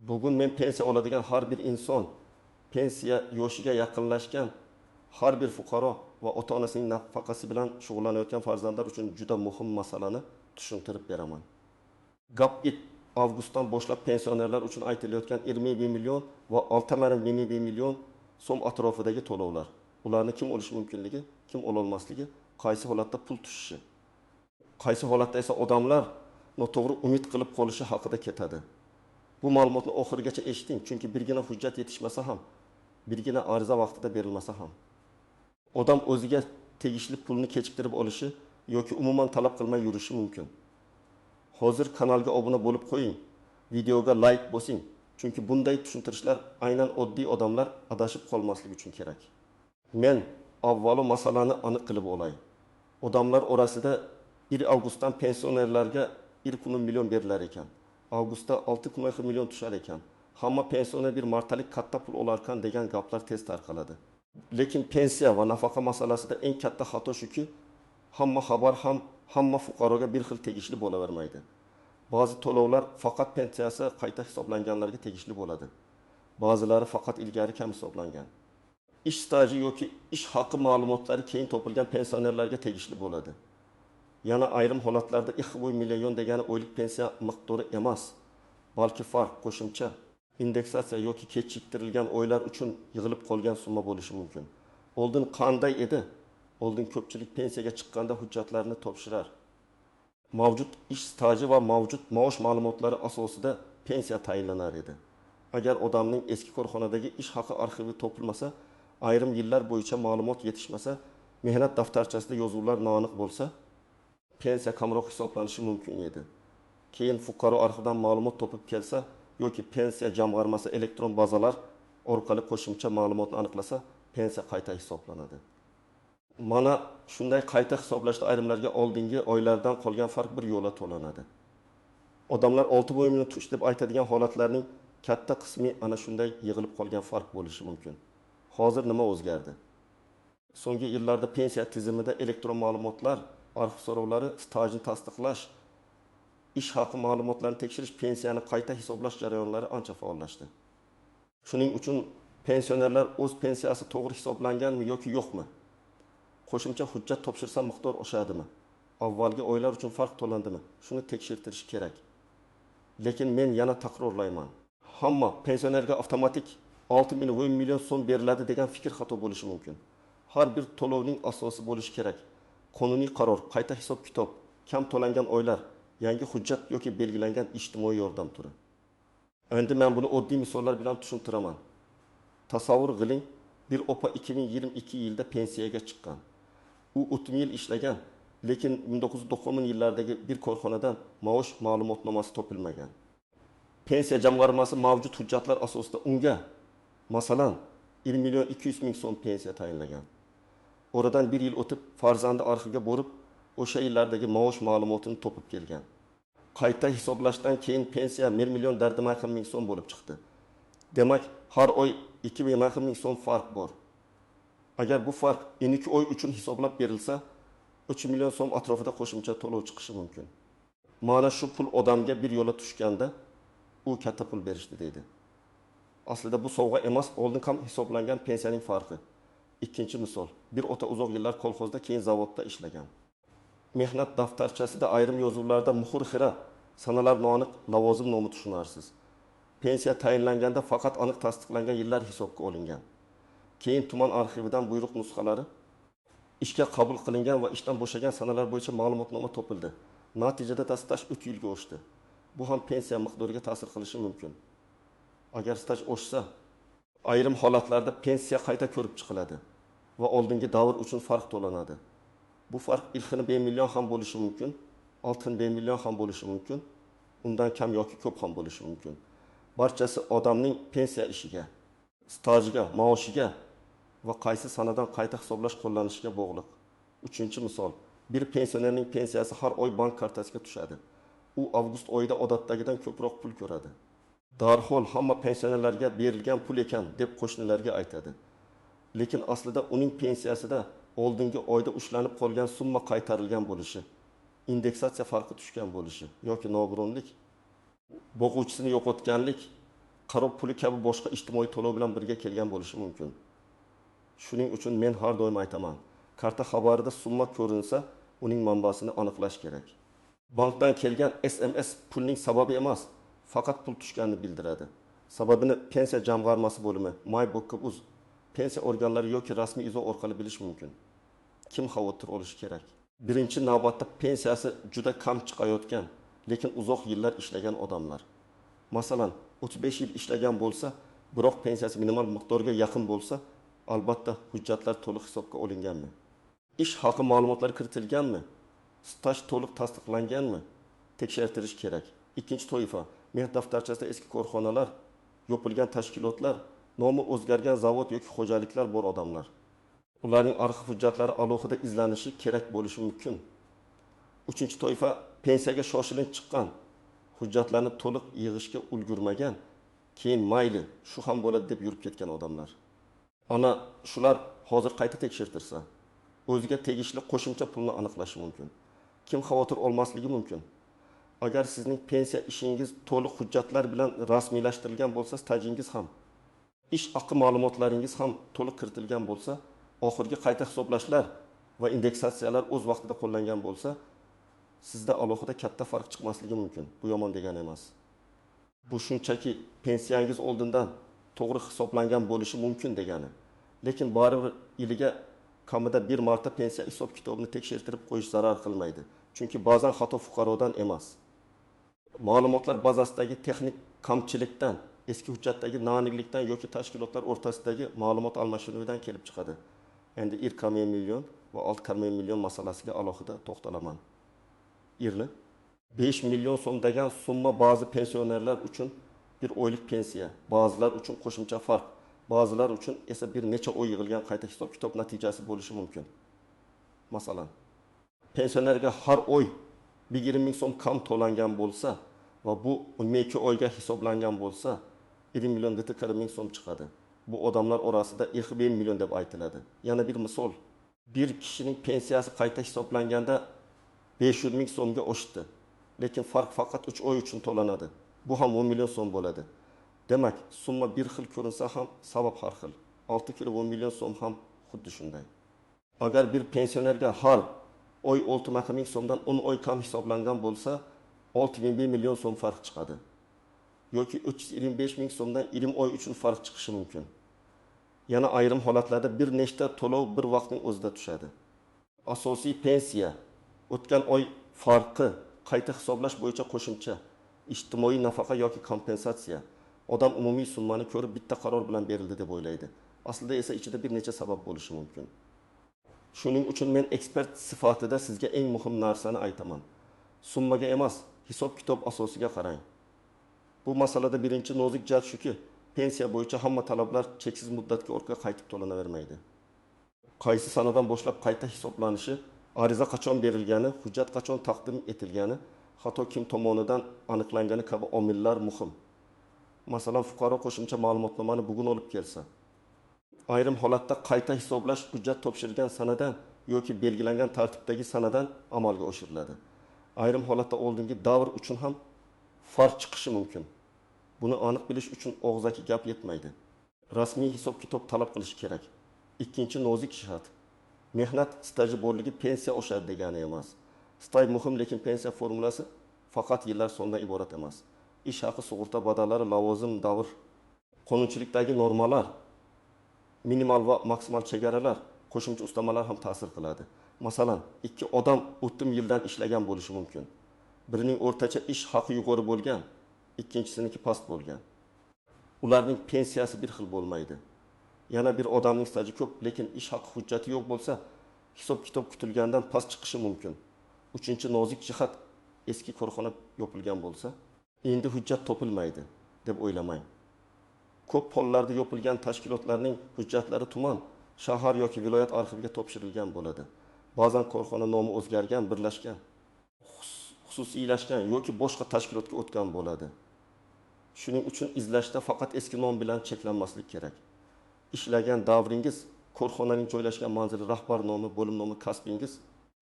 Bugun men pensiya oladigan har bir inson, pensiya yoshiga yaqinlashgan har bir fuqaro va ota-onasining nafaqasi bilan shug'ullanayotgan farzandlar uchun juda muhim masalani tushuntirib beraman. Gap 1 avgustdan boshlab pensionerlar uchun aytilayotgan 21 million va 6,5 million so'm atrofidagi to'lovlar. Ularni kim olishi mumkinligi, kim ololmasligi, qaysi holatda pul tushishi, qaysi holatda esa odamlar noto'g'ri umid qilib qolishi haqida ketadi. Bu ma'lumotni oxirigacha eshiting, chunki birgina hujjat yetishmasa ham, birgina ariza vaqtida berilmasa ham, odam o'ziga tegishli pulni kechiktirib olishi yoki umuman talab qilmay yurishi mumkin. Hozir kanalga obuna bo'lib qo'ying, videoga layk bosing, chunki bunday tushuntirishlar aynan oddiy odamlar adashib qolmasligi uchun kerak. Men avvalo masalani aniq qilib olay. Odamlar orasida 1 avgustdan pensionerlarga 1,5 million berilar ekan. Avgustda 6,5 million tushar ekan. Hamma pensioner bir martalik katta pul olarkan degan gaplar tez tarqaladi. Lekin pensiya va nafaqa masalasida eng katta xato shuki, hamma xabar ham hamma fuqaroga bir xil tegishli bo'lavermaydi. Ba'zi to'lovlar faqat pensiyasi qayta hisoblanganlarga tegishli bo'ladi. Ba'zilari faqat ilgari kam hisoblangan. Ish staji yoki ish haqi ma'lumotlari keyin topilgan pensionerlarga tegishli bo'ladi. Yana ayrim holatlarda 2,5 million degani oylik pensiya miqdori emas, balki farq, qo'shimcha, indeksatsiya yoki kechiktirilgan oylar uchun yig'ilib qolgan summa bo'lishi mumkin. Oldin qanday edi? Oldin ko'pchilik pensiyaga chiqqanda hujjatlarni topshirar. Mavjud ish staji va mavjud maosh ma'lumotlari asosida pensiya tayinlanar edi. Agar odamning eski korxonadagi ish haqi arxivi topilmasa, ayrim yillar bo'yicha ma'lumot yetishmasa, mehnat daftarchasida yozuvlar noaniq bo'lsa, pensiya kamroq hisoblanishi mumkin edi. Keyin fuqaro arxivdan ma'lumot topib kelsa yoki pensiya jamg'armasi elektron bazalar orqali qo'shimcha ma'lumotni aniqlasa, pensiya qayta hisoblanadi. Mana shunday qayta hisoblashda ayrimlarga oldingi oylardan qolgan farq bir yo'la to'lanadi. Odamlar 6,5 million tush deb aytadigan holatlarning katta qismi ana shunday yig'ilib qolgan farq bo'lishi mumkin. Hozir nima o'zgardi? So'nggi yillarda pensiya tizimida elektron ma'lumotlar, arxiv so'rovlari, stajni tasdiqlash, ish haqi ma'lumotlarini tekshirish, pensiyani qayta hisoblash jarayonlari ancha faollashdi. Shuning uchun pensionerlar o'z pensiyasi to'g'ri hisoblanganmi yoki yo'qmi? Qo'shimcha hujjat topshirsa miqdor oshadimi? Avvalgi oylar uchun farq to'landimi? Shuni tekshirtirish kerak. Lekin men yana takrorlayman. Hamma pensionerga avtomatik 6 million, 10 million so'm beriladi degan fikr xato bo'lishi mumkin. Har bir to'lovning asosi bo'lishi kerak. Qonuniy qaror, qayta hisob-kitob, kam to'langan oylar, yangi hujjat yoki belgilangan ijtimoiy yordam turi. Endi men buni oddiy misollar bilan tushuntiraman. Tasavvur qiling, bir opa 2022 yilda pensiyaga chiqqan. U 30 yil ishlagan, lekin 1990 yillardagi bir korxonadan maosh ma'lumotnomasi topilmagan. Pensiya jamg'armasi mavjud hujjatlar asosida unga, masalan, 1 million 200 ming so'm pensiya tayinlagan. Oradan bir yil o'tib farzandi arxivga borib, o'sha yillardagi maosh ma'lumotini topib kelgan. Qayta hisoblashdan keyin pensiya 1 million 4,5 ming so'm bo'lib chiqdi. Demak, har oy 2,5 ming so'm farq bor. Agar bu farq 12 oy uchun hisoblab berilsa, 3 million so'm atrofida qo'shimcha to'lov chiqishi mumkin. Mana shu pul odamga bir yo'la tushganda, u katta pul berishdi deydi. Aslida bu sovg'a emas, oldin kam hisoblangan pensiyaning farqi. Ikkinchi misol. Bir ota uzoq yillar kolxozda, keyin zavodda ishlagan. Mehnat daftarchasida ayrim yozuvlarda muhr xira, sanalar noaniq, lavozim nomi tushunarsiz. Pensiya tayinlanganda faqat aniq tasdiqlangan yillar hisobga olingan. Keyin tuman arxividan buyruq nusxalari, ishga qabul qilingan va ishdan bo'shagan sanalar bo'yicha ma'lumotnoma topildi. Natijada staj 3 yilga oshdi. Bu ham pensiya miqdoriga ta'sir qilishi mumkin. Agar staj oshsa, ayrim holatlarda pensiya qayta ko'rib chiqiladi va oldingi davr uchun farq to'lanadi. Bu farq 1,5 million ham bo'lishi mumkin, 6,5 million ham bo'lishi mumkin, undan kam yoki ko'p ham bo'lishi mumkin. Barchasi odamning pensiya ishiga, stajiga, maoshiga va qaysi sanadan qayta hisoblash qo'llanishiga bog'liq. Uchinchi misol. Bir pensionerning pensiyasi har oy bank kartasiga tushadi. U avgust oyida odatdagidan ko'proq pul ko'radi. Darhol hamma pensionerlarga berilgan pul ekan deb qo'shnilarga aytadi. Lekin aslida uning pensiyasida oldingi oyda ushlanib qolgan summa qaytarilgan bo'lishi, indeksatsiya farqi tushgan bo'lishi yoki nogironlik, boquvchisini yo'qotganlik Qarov puli kabi boshqa ijtimoiy to'lov bilan birga kelgan bo'lishi mumkin. Shuning uchun men har doim aytaman: karta xabarida summa ko'rinsa, uning manbasini aniqlash kerak. Bankdan kelgan SMS pulning sababi emas, faqat pul tushganini bildiradi. Sababini Pensiya jamg'armasi bo'limi, my.bkk.uz, pensiya organlari yoki rasmiy izoh orqali bilish mumkin. Kim xavotir olishi kerak? Birinchi navbatda pensiyasi juda kam chiqayotgan, lekin uzoq yillar ishlagan odamlar. Masalan, 35 yil ishlagan bo'lsa, biroq pensiyasi minimal miqdorga yaqin bo'lsa, albatta hujjatlar to'liq hisobga olinganmi? Ish haqi ma'lumotlari kiritilganmi? Staj to'liq tasdiqlanganmi? Tekshirtirish kerak. Ikkinchi toifa: mehnat daftarchasida eski korxonalar, yopilgan tashkilotlar, nomi o'zgargan zavod yoki xo'jaliklar bor odamlar. Ularning arxiv hujjatlari alohida izlanishi kerak bo'lishi mumkin. Uchinchi toifa: pensiyaga shoshilinch chiqqan, hujjatlarni to'liq yig'ishga ulgurmagan, keyin mayli, shu ham bo'ladi deb yurib ketgan odamlar. Ana shular hozir qayta tekshirtirsa, o'ziga tegishli qo'shimcha pulni aniqlashi mumkin. Kim xavotir olmasligi mumkin? Agar sizning pensiya ishingiz to'liq hujjatlar bilan rasmiylashtirilgan bo'lsa, stajingiz ham, ish haqi ma'lumotlaringiz ham to'liq kiritilgan bo'lsa, oxirgi qayta hisoblashlar va indeksatsiyalar o'z vaqtida qo'llangan bo'lsa, sizda alohida katta farq chiqmasligi mumkin. Bu yomon degani emas. Bu shunchaki pensiyangiz oldindan to'g'ri hisoblangan bo'lishi mumkin degani. Lekin baribir yiliga kamida bir marta pensiya hisob kitobini tekshirtirib qo'yish zarar qilmaydi. Chunki ba'zan xato fuqarodan emas. Ma'lumotlar bazasidagi texnik kamchilikdan, eski hujjatdagi noaniqlikdan yoki tashkilotlar o'rtasidagi ma'lumot almashinuvidan kelib chiqadi. Endi 1,5 million va 6,5 million masalasiga alohida to'xtalaman. Irli 5 million so'm degan summa ba'zi pensionerlar uchun bir oylik pensiya, ba'zilar uchun qo'shimcha farq, ba'zilar uchun esa bir necha oy yig'ilgan qayta hisob-kitob natijasi bo'lishi mumkin. Masalan, pensionerga har oy 20 ming so'm kam to'langan bo'lsa va bu 12 oyga hisoblangan bo'lsa, 1 million 740 ming so'm chiqadi. Bu odamlar orasida 2,5 million deb aytiladi. Yana bir misol, bir kishining pensiyasi qayta hisoblanganda 500 ming so'mga oshdi. Lekin farq faqat 3 oy uchun to'lanadi. Bu ham 10 million so'm bo'ladi. Demak, summa bir xil ko'rinsa ham sabab har xil. 6 kilo 10 million so'm ham xuddi shunday. Agar bir pensionerga har oy 6 ming so'mdan 10 oy kam hisoblangan bo'lsa, 6,5 million so'm farq chiqadi. Yoki 325 ming so'mdan 20 oy uchun farq chiqishi mumkin. Yana ayrim holatlarda bir nechta to'lov bir vaqtning o'zida tushadi. Asosiy pensiya, o'tgan oy farqi, qayta hisoblash bo'yicha qo'shimcha, ijtimoiy nafaqa yoki kompensatsiya. Odam umumiy summani ko'rib bitta qaror bilan berildi deb o'ylaydi. Aslida esa ichida bir necha sabab bo'lishi mumkin. Shuning uchun men ekspert sifatida sizga eng muhim narsani aytaman. Summaga emas, hisob-kitob asosiga qarang. Bu masalada birinchi nozik jihat shuki, pensiya bo'yicha hamma talablar cheksiz muddatga orqaga qaytib to'lanavermaydi. Qaysi sanadan boshlab qayta hisoblanishi, ariza qachon berilgani, hujjat qachon taqdim etilgani, xato kim tomonidan aniqlangani kabi omillar muhim. Masalan, fuqaro qo'shimcha ma'lumotnomani bugun olib kelsa, ayrim holatda qayta hisoblash hujjat topshirilgan sanadan yoki belgilangan tartibdagi sanadan amalga oshiriladi. Ayrim holatda oldingi davr uchun ham farq chiqishi mumkin. Buni aniq bilish uchun og'zaki gap yetmaydi. Rasmiy hisob-kitob talab qilish kerak. Ikkinchi nozik jihat. Mehnat staji borligi pensiya oshadi degani emas. Staj muhim, lekin pensiya formulasi faqat yillar sonidan iborat emas. Ish haqi, sug'urta badallari, lavozim, davr, qonunchilikdagi normalar, minimal va maksimal chegaralar, qo'shimcha ustamalar ham ta'sir qiladi. Masalan, ikki odam 30 yildan ishlagan bo'lishi mumkin. Birining o'rtacha ish haqi yuqori bo'lgan, ikkinchisiniki past bo'lgan. Ularning pensiyasi bir xil bo'lmaydi. Yana bir odamning staji ko'p, lekin ish haqi hujjati yo'q bo'lsa, hisob-kitob kutilgandan past chiqishi mumkin. Uchinchi nozik jihat, eski korxona yopilgan bo'lsa, endi hujjat topilmaydi deb o'ylamang. Ko'p hollarda yopilgan tashkilotlarning hujjatlari tuman, shahar yoki viloyat arxiviga topshirilgan bo'ladi. Ba'zan korxona nomi o'zgargan, birlashgan, xususiylashgan yoki boshqa tashkilotga o'tgan bo'ladi. Shuning uchun izlashda faqat eski nom bilan cheklanmaslik kerak. Ishlagan davringiz, korxonaning joylashgan manzili, rahbar nomi, bo'lim nomi, kasbingiz,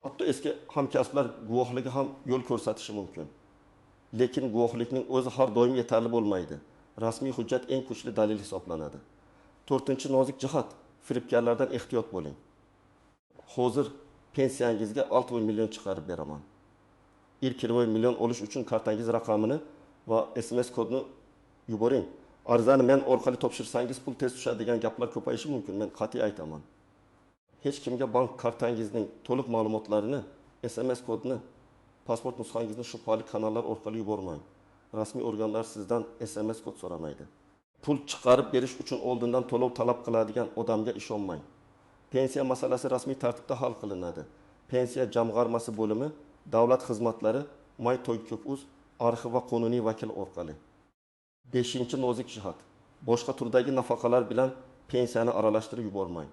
hatto eski hamkasblar guvohligi ham yo'l ko'rsatishi mumkin. Lekin guvohlikning o'zi har doim yetarli bo'lmaydi. Rasmiy hujjat eng kuchli dalil hisoblanadi. To'rtinchi nozik jihat: firibgarlardan ehtiyot bo'ling. Hozir pensiyangizga 6 million chiqarib beraman. 1 million olish uchun kartangiz raqamini va SMS kodni yuboring. Arizani men orqali topshirsangiz pul tez tushadi degan gaplar ko'payishi mumkin. Men qat'iy aytaman. Hech kimga bank kartangizning to'liq ma'lumotlarini, SMS kodni, pasport nusxangizni shubhali kanallar orqali yubormang. Rasmiy organlar sizdan SMS kod so'ramaydi. Pul chiqarib berish uchun oldindan to'lov talab qiladigan odamga ishonmang. Pensiya masalasi rasmiy tartibda hal qilinadi. Pensiya jamg'armasi bo'limi, davlat xizmatlari, my.uz, arxiv va qonuniy vakil orqali. Beshinchi nozik jihat: boshqa turdagi nafaqalar bilan pensiyani aralashtirib yubormang.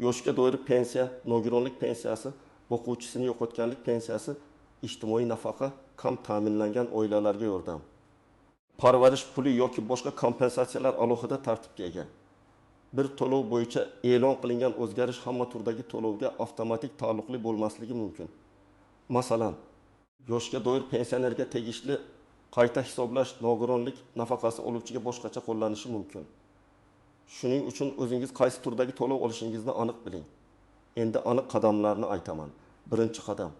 Yoshga doir pensiya, nogironlik pensiyasi, boquvchisini yo'qotganlik pensiyasi, ijtimoiy nafaqa, kam ta'minlangan oilalarga yordam. Parvarish puli yoki boshqa kompensatsiyalar alohida tartibga ega. Bir to'lov bo'yicha e'lon qilingan o'zgarish hamma turdagi to'lovga avtomatik taalluqli bo'lmasligi mumkin. Masalan, yoshga doir pensionerga tegishli qayta hisoblash nogironlik nafaqasi oluvchiga boshqacha qo'llanishi mumkin. Shuning uchun o'zingiz qaysi turdagi to'lov olishingizni aniq biling. Endi aniq qadamlarni aytaman. Birinchi qadam: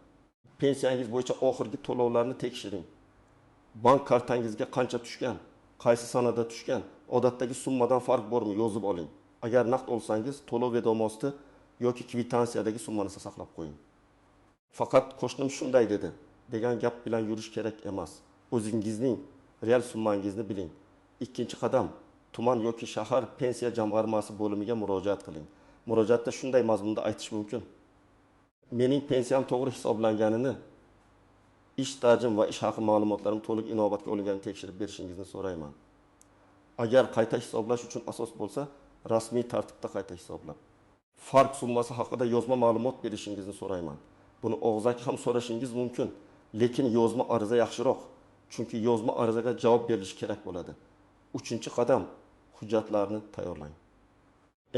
pensiyangiz bo'yicha oxirgi to'lovlarni tekshiring. Bank kartangizga qancha tushgan, qaysi sanada tushgan, odatdagi summadan farq bormi yozib oling. Agar naqd olsangiz, to'lov vedomosti yoki kvitansiyadagi summani saqlab qo'ying. Faqat qo'shnim shunday dedi degan gap bilan yurish kerak emas. O'zingizning real summangizni biling. Ikkinchi qadam: tuman yoki shahar pensiya jamg'armasi bo'limiga murojaat qiling. Murojaatda shunday mazmunda aytish mumkin: mening pensiyam to'g'ri hisoblanganini, ish stajim va ish haqi ma'lumotlarim to'liq inobatga olinganini tekshirib berishingizni so'rayman. Agar qayta hisoblash uchun asos bo'lsa, rasmiy tartibda qayta hisoblab, farq summasi haqida yozma ma'lumot berishingizni so'rayman. Buni og'zaki ham so'rashingiz mumkin, lekin yozma ariza yaxshiroq, chunki yozma arizaga javob berilishi kerak bo'ladi. Uchinchi qadam: hujjatlarni tayyorlang.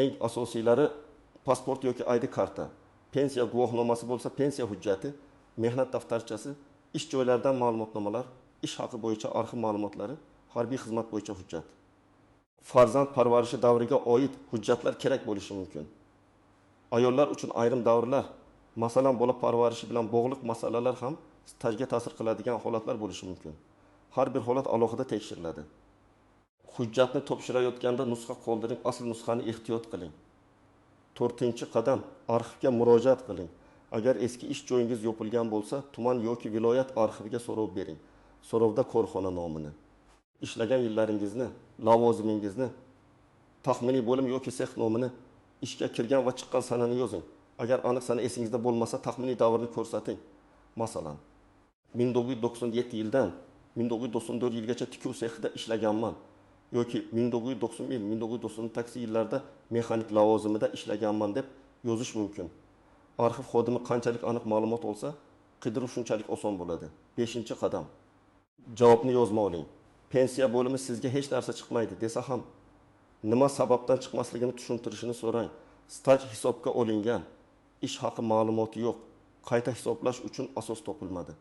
Eng asosiylari pasport yoki ID karta, pensiya guvohnomasi bo'lsa pensiya hujjati, mehnat daftarchasi, ish joylaridan ma'lumotnomalar, ish haqi bo'yicha arxiv ma'lumotlari, harbiy xizmat bo'yicha hujjat. Farzand parvarishi davriga oid hujjatlar kerak bo'lishi mumkin. Ayollar uchun ayrim davrlar, masalan, bola parvarishi bilan bog'liq masalalar ham stajga ta'sir qiladigan holatlar bo'lishi mumkin. Har bir holat alohida tekshiriladi. Hujjatni topshirayotganda nusxa qoldiring, asl nusxani ehtiyot qiling. To'rtinchi qadam: arxivga murojaat qiling. Agar eski ish joyingiz yopilgan bo'lsa, tuman yoki viloyat arxiviga so'rov bering. So'rovda korxona nomini, ishlagan yillaringizni, lavozimingizni, taxminiy bo'lim yoki sex nomini, ishga kirgan va chiqqan sanani yozing. Agar aniq sana esingizda bo'lmasa, taxminiy davrni ko'rsating. Masalan, 1997 yildan 1994 yilgacha tikuv sexida ishlaganman yoki 1991-1998 yillarda mexanik lavozimida ishlaganman deb yozish mumkin. Arxiv xodimi qanchalik aniq ma'lumot olsa, qidiruv shunchalik oson bo'ladi. Beshinchi qadam: javobni yozma oling. Pensiya bo'limi sizga hech narsa chiqmaydi desa ham, nima sababdan chiqmasligini tushuntirishini so'rang. Staj hisobga olingan, ish haqi ma'lumoti yo'q, qayta hisoblash uchun asos topilmadi.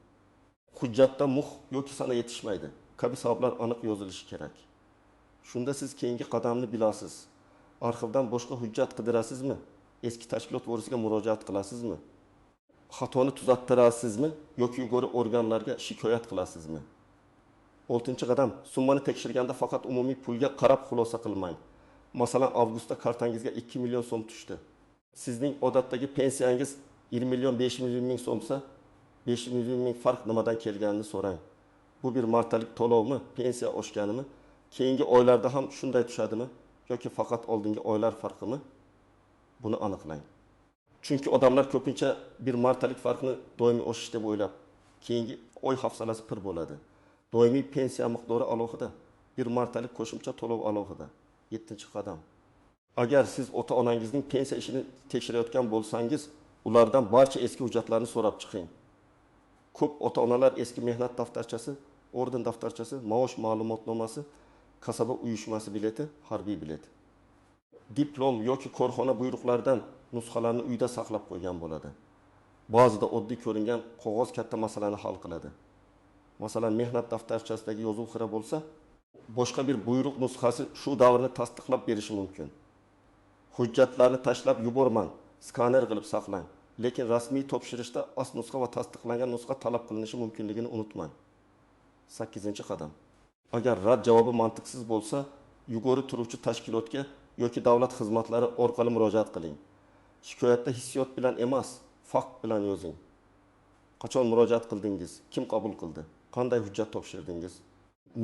Hujjatda muh yoki sana yetishmaydi kabi sabablar aniq yozilishi kerak. Shunda siz keyingi qadamni bilasiz. Arxivdan boshqa hujjat qidirasizmi? Eski tashkilot vorisiga murojaat qilasizmi? Xatoni tuzattirasizmi yoki yuqori organlarga shikoyat qilasizmi? Oltinchi qadam: summani tekshirganda faqat umumiy pulga qarab xulosa qilmang. Masalan, avgustda kartangizga 2 million so'm tushdi. Sizning odatdagi pensiyangiz 1 million 500 ming so'msa, 500 ming farq nimadan kelganini so'rang. Bu bir martalik to'lovmi, pensiya oshganimi? Keyingi oylarda ham shunday tushadimi yoki faqat oldingi oylar farqimi? Buni aniqlang. Chunki odamlar ko'pincha bir martalik farqni doimiy oshish deb o'ylab, keyingi oy hafsalasi pir bo'ladi. Doimiy pensiya miqdori alohida, bir martalik qo'shimcha to'lov alohida. Yettinchi qadam: agar siz ota-onangizning pensiya ishini tekshirayotgan bo'lsangiz, ulardan barcha eski hujjatlarni so'rab chiqing. Ko'p ota-onalar eski mehnat daftarchasi, orden daftarchasi, maosh ma'lumotnomasi, kasaba uyushmasi bileti, harbiy bilet, diplom yoki korxona buyruqlaridan nusxalarni uyda saqlab qo'ygan bo'ladi. Ba'zida oddiy ko'ringan qog'oz katta masalani hal qiladi. Masalan, mehnat daftarchasidagi yozuv xira bo'lsa, Boshqa bir buyruq nusxasi shu davrni tasdiqlab berishi mumkin. Hujjatlarni tashlab yubormang, skaner qilib saqlang, lekin rasmiy topshirishda asl nusxa va tasdiqlangan nusxa talab qilinishi mumkinligini unutmang. Sakkizinchi qadam. Agar rad javobi mantiqsiz bo'lsa, yuqori turuvchi tashkilotga yoki davlat xizmatlari orqali murojaat qiling. Shikoyatda hissiyot bilan emas, fakt bilan yozing. Qachon murojaat qildingiz? Kim qabul qildi? Qanday hujjat topshirdingiz?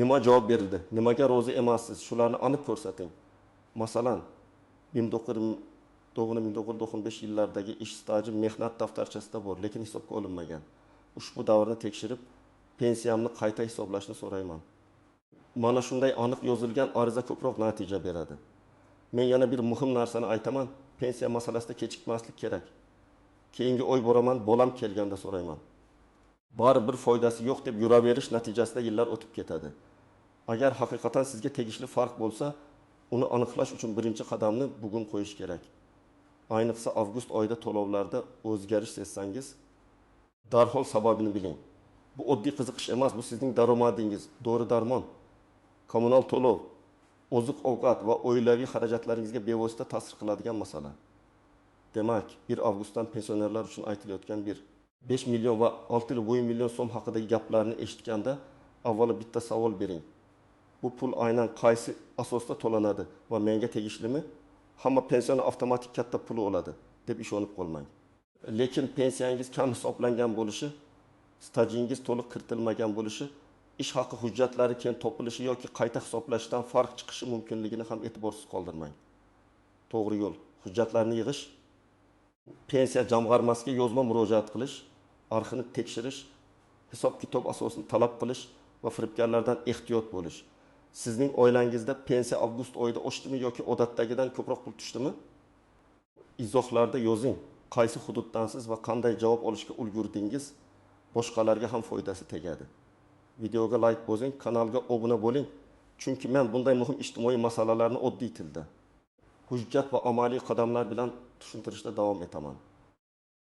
Nima javob berildi? Nimaga rozi emassiz? Shularni aniq ko'rsating. Masalan, 1995 yillardagi ish staji mehnat daftarchasida bor, lekin hisobga olinmagan. Ushbu davrni tekshirib, pensiyamni qayta hisoblashni so'rayman. Mana shunday aniq yozilgan ariza ko'proq natija beradi. Men yana bir muhim narsani aytaman, pensiya masalasida kechikmaslik kerak. Keyingi oy boraman, bolam kelganda so'rayman. Baribir foydasi yo'q deb yuraverish natijasida yillar o'tib ketadi. Agar haqiqatan sizga tegishli farq bo'lsa, uni aniqlash uchun birinchi qadamni bugun qo'yish kerak. Ayniqsa avgust oyida to'lovlarda o'zgarish sezsangiz, darhol sababini biling. Bu oddiy qiziqish emas, bu sizning daromadingiz, dori-darmon, kommunal to'lov, oziq-ovqat va oilaviy xarajatlaringizga bevosita ta'sir qiladigan masala. Demak, 1 avgustdan pensionerlar uchun aytilayotgan bir 5 million va 6,5 million so'm haqidagi gaplarni eshitganda avvalo bitta savol bering. Bu pul aynan qaysi asosda to'lanadi va menga tegishlimi? Hamma pensioner avtomatik katta puli oladi deb ishonib qolmang. Lekin pensiyangiz kam hisoblangan bo'lishi, stajingiz to'liq kiritilmagan bo'lishi, ish haqi hujjatlari keyin topilishi yoki qayta hisoblashdan farq chiqishi mumkinligini ham e'tiborsiz qoldirmang. To'g'ri yo'l: hujjatlarni yig'ish, pensiya jamg'armasiga yozma murojaat qilish, arxivni tekshirish, hisob-kitob asosini talab qilish va firibgarlardan ehtiyot bo'lish. Sizning oilangizda pensiya avgust oyida oshdimi yoki odatdagidan ko'proq pul tushdimi? Izohlarda yozing. Qaysi hududdansiz va qanday javob olishga ulgurdingiz? Boshqalarga ham foydasi tegadi. Videoga like bosing, kanalga obuna bo'ling. Chunki men bunday muhim ijtimoiy masalalarni oddiy tilda, hujjat va amaliy qadamlar bilan tushuntirishda davom etaman.